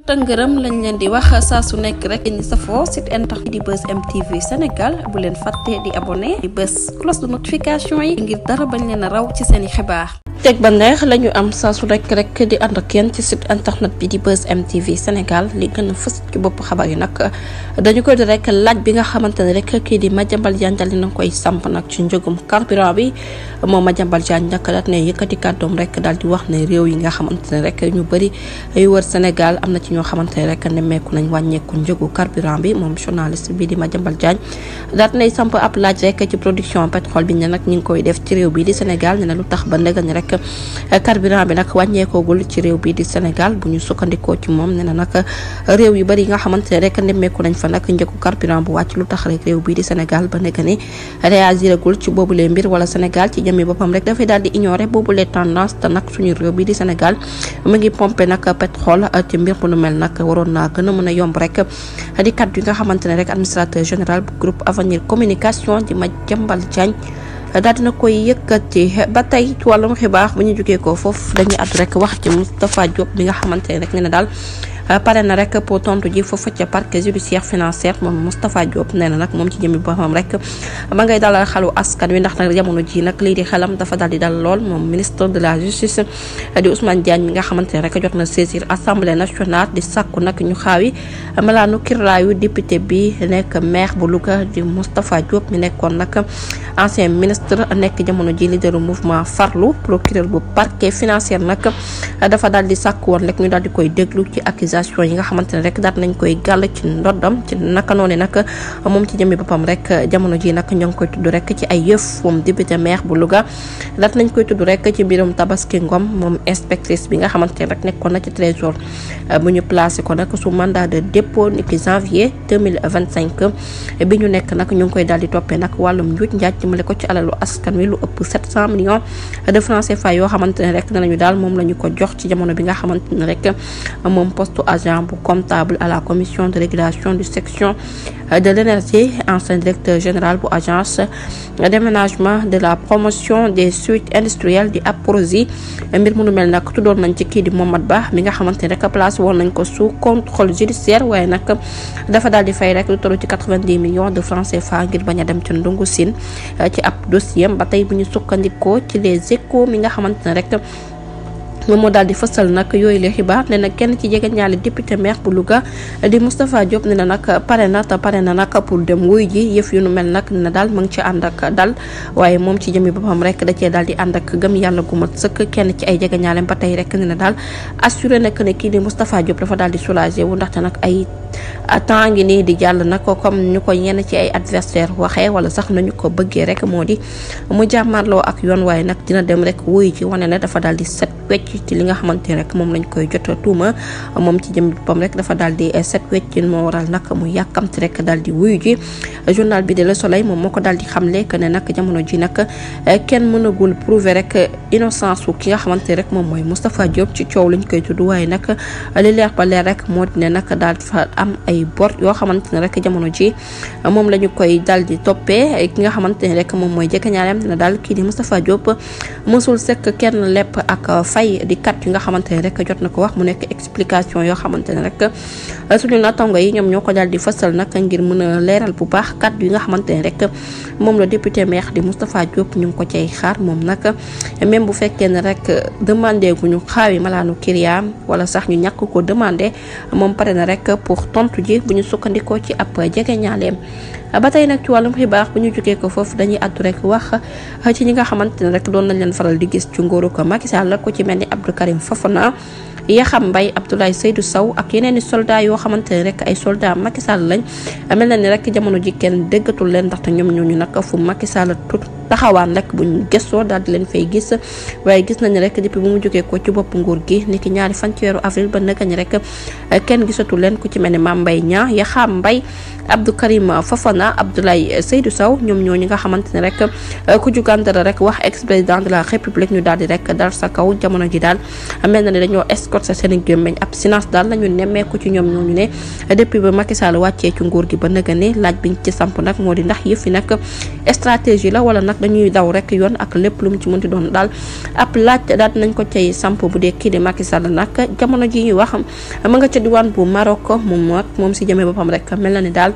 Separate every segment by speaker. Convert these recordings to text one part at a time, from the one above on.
Speaker 1: tëngërëm lañ leen di wax saa su nekk rek ñi safoo site internet di Buzz M TV Sénégal bu leen fàtte di abonné di bës cloche de notification yi ngir dara bañ leen a raw ci seen i xibaar. teg ba neex la ñu am saa su nekk rek di ànd ak yéen ci site internet bi di Buzz M TV Sénégal li gën a fës ci bopp xabaar yi nag dañu koy di rek laaj bi nga xamante ne rek kii di Madiambal Diagne dal dina koy samp nag ci njëgum carburant bi moom Madiambal Diagne nag daal ne yëkkati kàddoom rek daal di wax ne réew yi nga xamante ne rek ñu bëri ay wër Sénégal am na ci ñoo xamante ne rek nemmeeku nañ wàññeeku njëgu carburant bi moom journaliste bi di Madiambal Diagne daal nay samp ab laaj rek ci production pétrole bi ne nag ñu ngi koy def ci réew bi di Sénégal ne na lu tax ba ndëgën rek carburant bi nag wàññeekoogul ci réew bi di Sénégal bu ñu sukkandikoo ci moom ne na nag réew yu bëri yi nga xamante ne rek nemmeeku nañ fa nag njëgu carburant bu wàcc lu tax rek réew bi di Sénégal ba nekk ni réagiragul ci boobulee mbir wala Sénégal ci jëmmi boppam rek dafay daal di ignorer boobulee tendance te nag suñu réew bi di Sénégal mu ngi pompé nag pétrole ci mbir bu nu mel nag waroon naa gën a mën a yomb rek di kaddu yi nga xamante ne rek administrateur général bu groupe Avenir Communication di Madiambal Diagne daal dina koy yëkkati ba tey ci wàllum xibaar bu ñu jógee ko foofu dañuy àddu rek wax ci Moustapha Diop bi nga xamante ne rek nee na daal pare na rek pour tontu ji foofu ca parquet judiciaire financier moom Moustapha Diop nee na nag moom ci jëmmi boppam rek ma ngay dalal xelu askan wi ndax nag jamono ji nag lii di xelam dafa daal di dal lool moom ministre de la justice di Ousmane Diagne mi nga xamante ne rek jot na saisir assemblée nationale di sàkku nag ñu xaawi malaanu kirlaayu député bi nekk maire bu Louga di Moustapha Diop mi nekkoon nag ancien ministre nekk jamono ji leaderu mouvement Farlu procureur bu parquet financier nag dafa daal di sàkku woon rek ñu daal di koy déglu ci accusation yi nga xamante ne rek daal nañ koy gàll ci ndoddam ci naka noonu nag moom ci jëmmi boppam rek jamono ji nag ñoo ngi koy tudd rek ci ay yëf moom député maire bu Louga daal nañ koy tudd rek ci mbirum Tabaski Ngom moom inspectrice bi nga xamante ne rek nekkoon na ci trésor bu ñu placé ko nag sous mandat de dépôt niki janvier 2025 bi ñu nekk nag ñu ngi koy daal di toppee nag wàllum njuuj njaaj jëmale ko ci alalu askan wi lu ëpp 700 millions de francs CFA yoo xamante ne rek danañu daal moom la ñu ko jox ci jamono bi nga xamante ne rek moom poste agent bu comptable à la commission de régulation du section de l'énergie ancien directeur général bu agence d'aménagement de la promotion des suites industrielles di APROSI mbir mu nu mel nag tuddoon nañ ci kii di Momad Ba mi nga xamante ne rek place woon nañ ko sous contrôle judiciaire waaye nag dafa daal di fay rek lu toll ci 90 millions de francs CFA ngir bañ a dem ci ndungu siin ci ab dossier ba tey bu ñu sukkandikoo ci les échos mi nga xamante ne rek moom moo daal di fësal nag yooyu la xibaar ne nag kenn ci jege ñaale député maire bu Louga di Moustapha Diop ne na nag pare na nag pour dem wuy ji yëf yu nu mel nag ne na daal mu ngi ci ànd ak dal waaye moom ci jëmi boppam rek da cee daal di ànd ak gëm yàlla gu mat sëkk kenn ci ay jege ñaaleem ba tey rek ne na daal assuré na que ne kii di Moustapha Diop dafa daal di soulagé wu ndaxte nag ay temps ngi nii di jàll nag comme ñu ko ñenn ci ay adversaire waxee wala sax nañu ko bëggee rek moo di mu jàmmarloo ak yoon waaye nag dina dem rek wuy ci wane ne dafa daal di set wecc ci li nga xamante ne rek moom lañ koy jot tuuma moom ci jëm boppam rek dafa daal di set wecc moo waral nag mu yàkkamti rek daal di wuyu ji journal bi de Le Soleil moom moo ko daal di xamle que ne nag jamono ji nag kenn mënagul prouver rek innocence wu ki nga xamante ne rek moom mooy Moustapha Diop ci coow lañ koy tudd waaye nag li leer ba leer rek moo di ne nag daal fa am ay bor yoo xamante ne rek jamono ji moom la ñu koy daal di toppee ki nga xamante ne rek moom mooy jekkañaaleem dina daal kii di Moustapha Diop mësul sekk kenn lepp ak fay di kat yi nga xamante ne rek jot na ko wax mu nekk explication yoo xamante ne rek suñu naataango yi ñoom ñoo ko daal di fësal nag ngir mën a leeral bu baax kat yi nga xamante ne rek moom la député maire di Moustapha Diop ñu ngi ko cay xaar moom nag même bu fekkee ne rek demandé gu ñu xaawi malaanu kiriyaam wala sax ñu ñàkk ko demandé moom pare na rek pour tontu ji bu ñu sukkandikoo ci ab jege ñaaleem ba tey nag ci wàllum xibaar bu ñu jógee ko foofu dañuy àddu rek wax ci ñi nga xamante ne rek doon nañ leen faral di gis ci nguuru ko Macky Sall ko ci mel ni Abdou Karim Fofana Yaxam Mbaye Abdoulaye Seydou Sow ak yeneen i soldats yoo xamante ne rek ay soldats Macky Sall lañ mel na ni rek jamono ji kenn déggatul leen ndaxte ñoom ñooñu nag fu Macky Sall taxawaan rek buñ gëstoo daal di leen fay gis waaye gis nañu rek depuis bu mu jógee ko ci bopp nguur gi niki ñaari fan ci weeru avril ba naka ñi rek kenn gisatu leen ku ci mel ni Mame Mbaye Niang Yaxam Mbaye Abdou Karim Fofana Abdoulaye Seydou Sow ñoom ñooñu nga xamante ne rek ku jugandara rek wax ex président de la république ñu daal di rek dal sa kaw jamono ji daal mel na ni dañoo scotché seen gémmiñ ab silence daal lañu nemmeeku ci ñoom ñooñu ne depuis ba Macky Sall wàccee ci nguur gi ba nëga ne laaj biñ ci samp nag moo di ndax yëf yi nag stratégie la wala nag dañuy daw rek yoon ak lépp lu mu ci mënti doon daal ab laaj daal nañ ko cay samp bu dee kii di Macky Sall nag jamono ji ñuy wax ma nga ca diwaan bu Maroc moom si jëmee boppam rek mel na ni daal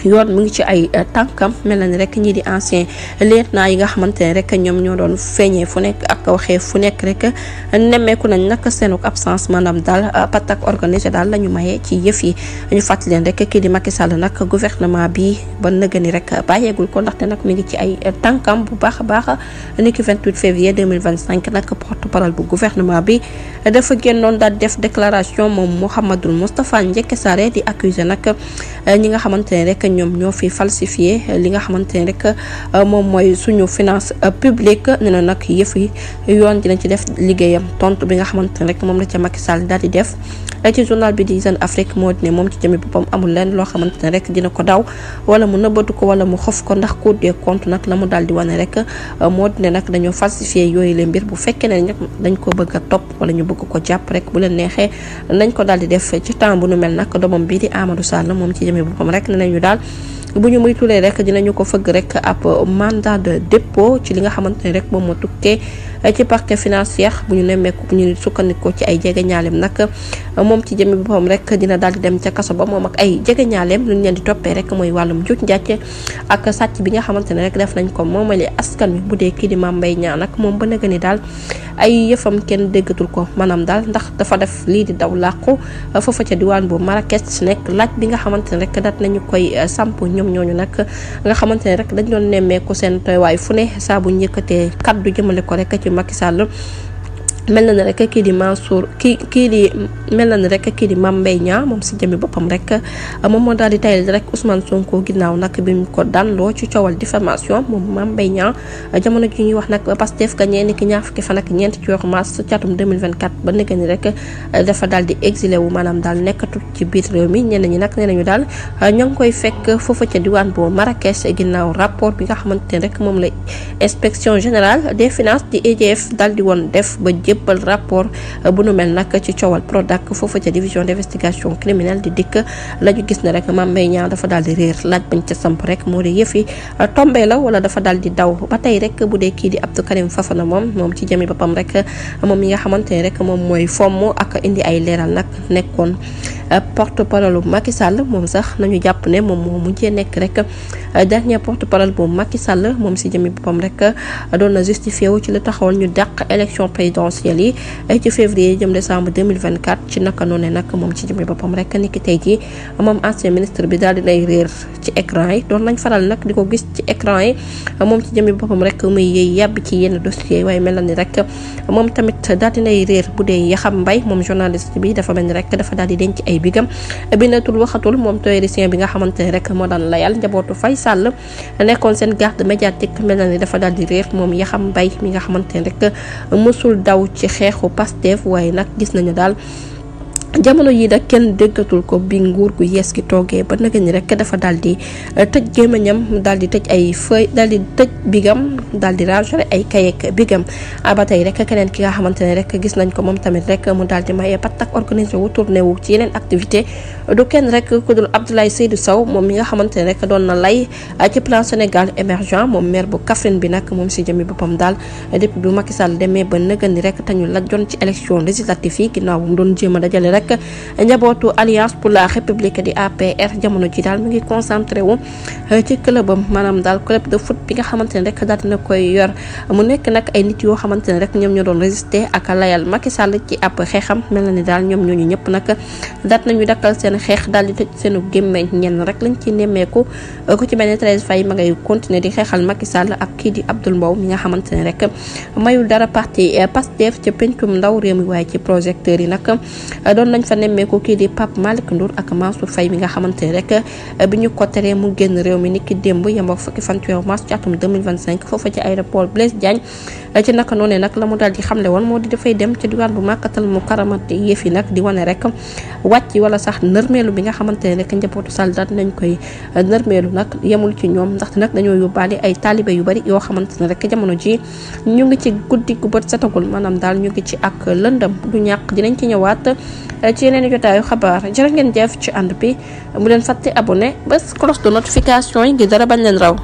Speaker 1: yoon mu ngi ci ay tànkam mel na ni rek ñii di ancien lieutenant yi nga xamante ne rek ñoom ñoo doon feeñee fu nekk ak waxee fu nekk rek nemmeeku nañ nag seenuk absence maanaam daal patak organisé daal la ñu mayee ci yëf yi ñu fàttali leen rek kii di Macky Sall nag gouvernement bi ba nëgëni rek bàyyeegul ko ndaxte nag mi ngi ci ay tànkam bu baax a baax niki 28 février 2025 nag porte-parole bu gouvernement bi dafa génnoon daal def déclaration moom Mouhamadou Moustapha Ndiéké Sarré di accusé nag ñi nga xamante ne rek ñoom ñoo fi falsifié li nga xamante ne rek moom mooy suñu finance publique ne na nag yëf yi yoon dina ci def liggéeyam tontu bi nga xamante ne rek moom la ca Macky Sall daal di def ci journal bi di Jeune Afrique moo di ne moom ci jëmi boppam amul leen loo xamante ne rek dina ko daw wala mu nëbbatu ko wala mu xof ko ndax Cour des comptes nag la mu daal di wane rek moo di ne nag dañoo falsifié yooyu le mbir bu fekkee ne nag dañ ko bëgg a topp wala ñu bëgg ko jàpp rek bu leen neexee nañ ko daal di def ci temps bu nu mel nag doomam bii di Amadou Sall moom ci jëmi boppam rek ne nañu daal bu ñu muytulee rek dinañu ko fëgg rek ab mandat de dépôt ci li nga xamante ne rek moom moo tukkee ci parquet financière bu ñu nemmeeku bu ñu sukkandikoo ci ay jege ñaaleem nag moom ci jëmmi boppam rek dina daal di dem ca kaso ba moom ak ay jege ñaaleem lu ñu leen di toppee rek mooy wàllum njuuj njaaj ak sàcc bi nga xamante ne rek def nañ ko moomale askan wi bu dee kii di Mame Mbaye Niang nag moom ba nëga ni daal ay yëfam kenn déggatul ko maanaam daal ndax dafa def lii di daw làqu foofa ca diwaan bu Marrakech nekk laaj bi nga xamante ne rek daat nañu koy samp ñoom ñooñu nag nga xamante ne rek dañ doon nemmeeku seen tooywaay fu ne saa bu njëkkatee kaddu jëmale ko rek ci Macky Sall mel na ne rek kii di Mansour mel na ne rek kii di Mame Mbaye Niang moom si jëmi boppam rek moom moo daal di tayal rek Ousmane Sonko ginnaaw nag bi mu ko danloo ci coowal diffamation moom Mame Mbaye Niang jamono ji ñuy wax nag Pastef gagné ni ki ñaar fukki fan ak ñeent ci weeru mars catum 2024 ba nekk ni rek dafa daal di exilé wu maanaam daal nekkatut ci biir réew mi ñenn ñi nag nee nañu daal ñoo ngi koy fekk foofa ca diwaan bu Marrakech ginnaaw rapport bi nga xamante ne rek moom la inspection générale des finances di IGF daal di woon def ba jébbal rapport bu nu mel nag ci coowal Prodac foofu ca division d'investigation criminelle di dikk la ñu gis ne rek Mame Mbaye Niang dafa daal di réer laaj bañ ca samp rek moo di yëf yi tombé la wala dafa daal di daw ba tey rek bu dee kii di Abdou Karim Fofana moom ci jëmi boppam rek moom mi nga xamante ne rek moom mooy fomm ak indi ay leeral nag nekkoon porte-parole bu Macky Sall moom sax nañu jàpp ne moom moo mujjee nekk rek dernier porte-parole bu Macky Sall moom si jëmi boppam rek doon na justifié wu ci la taxawal ñu dàq élection présidentielle yi ci février jëm décembre 2024 ci naka noonu nag moom ci jëmi boppam rek niki tey jii moom ancien ministre bi daal dinay réer ci écran yi doon nañ faral nag di ko gis ci écran yi moom ci jëmi boppam rek muy yëy yàbb ci yenn dossiers waaye mel na ni rek moom tamit daal dinay réer bu dee Yaxam Mbaye moom journaliste bi dafa mel ni rek dafa daal di denc ay bigam bindatul waxatul moom théoricien bi nga xamante ne rek moo daan layal njabootu Faye Sall nekkoon seen garde médiatique mel na ni dafa daal di réer moom Yaxam Mbaye mi nga xamante ne rek mësul daw ci xeexu Pastef waaye nag gis nañu daal jamono yi nag kenn déggatul ko bi nguur gu yees gi toogee ba naka ni rek dafa daal di tëj gémmiñam daal di tëj ay feuille daal di tëj bigam daal di ranger ay kayek bigam ba tey rek keneen ki nga xamante ne rek gis nañ ko moom tamit rek mu daal di maye patak organisé wu tourné wu ci yeneen activité du kenn rek ku dul Abdoulaye Seydou Sow moom mi nga xamante ne rek doon na lay ci plan Sénégal émergent moom maire bu Kaffrine bi nag moom si jëmi boppam daal depuis bu Macky Sall demee ba nëgën ni rek tañu la jon ci élection législative yi ginnaaw bu mu doon jéem a dajale rek njabootu Alliance pour la République di APR jamono ji daal mu ngi concentré wu ci clubam maanaam daal club de foot bi nga xamante ne rek daal dina koy yor mu nekk nag ay nit yoo xamante ne rek ñoom ñoo doon résister ak layal Macky Sall ci ab xeexam mel na ni daal ñoom ñooñu ñëpp nag daat nañu dakkal seen xeex daal di tëj seenu gémmeñ ñenn rek lañ ci nemmeeku ku ci mel ne Thérèse Faye ma ngay continuer di xeexal Macky Sall ak kii di Abdoul Mbow mi nga xamante ne rek mayul dara parti Pastef ca pencum ndaw réew mi waaye ci projecteurs yi nag doon nañ fa nemmeeku kii di Pape Malick Ndour ak Mansour Faye mi nga xamante ne rek bi ñu ko teree mu génn réew mi niki démb yem ak fukki fan ci weeru mars ci atum 2025 foofa ci aéroport Blaise Diagne ci naka noonee nag la mu daal di xamle woon moo di dafay dem ci diwaan bu Makkatal Mukarrama yëf yi nag di wane rek wàcc wala sax nërmeelu bi nga xamante ne rek njabootu Sall daal nañ koy nërmeelu nag yemul ci ñoom ndaxte nag dañoo yóbbaale ay taalibe yu bari yoo xamante ne rek jamono ji ñu ngi ci guddi gu bët setagul maanaam daal ñu ngi ci ak lëndëm du ñàkk dinañ ci ñëwaat ci yeneen jotaayu xabaar jërë ngeen jëf ci ànd bi mu leen fàtte abonné bés cloche de notification yi ngir dara bañ leen raw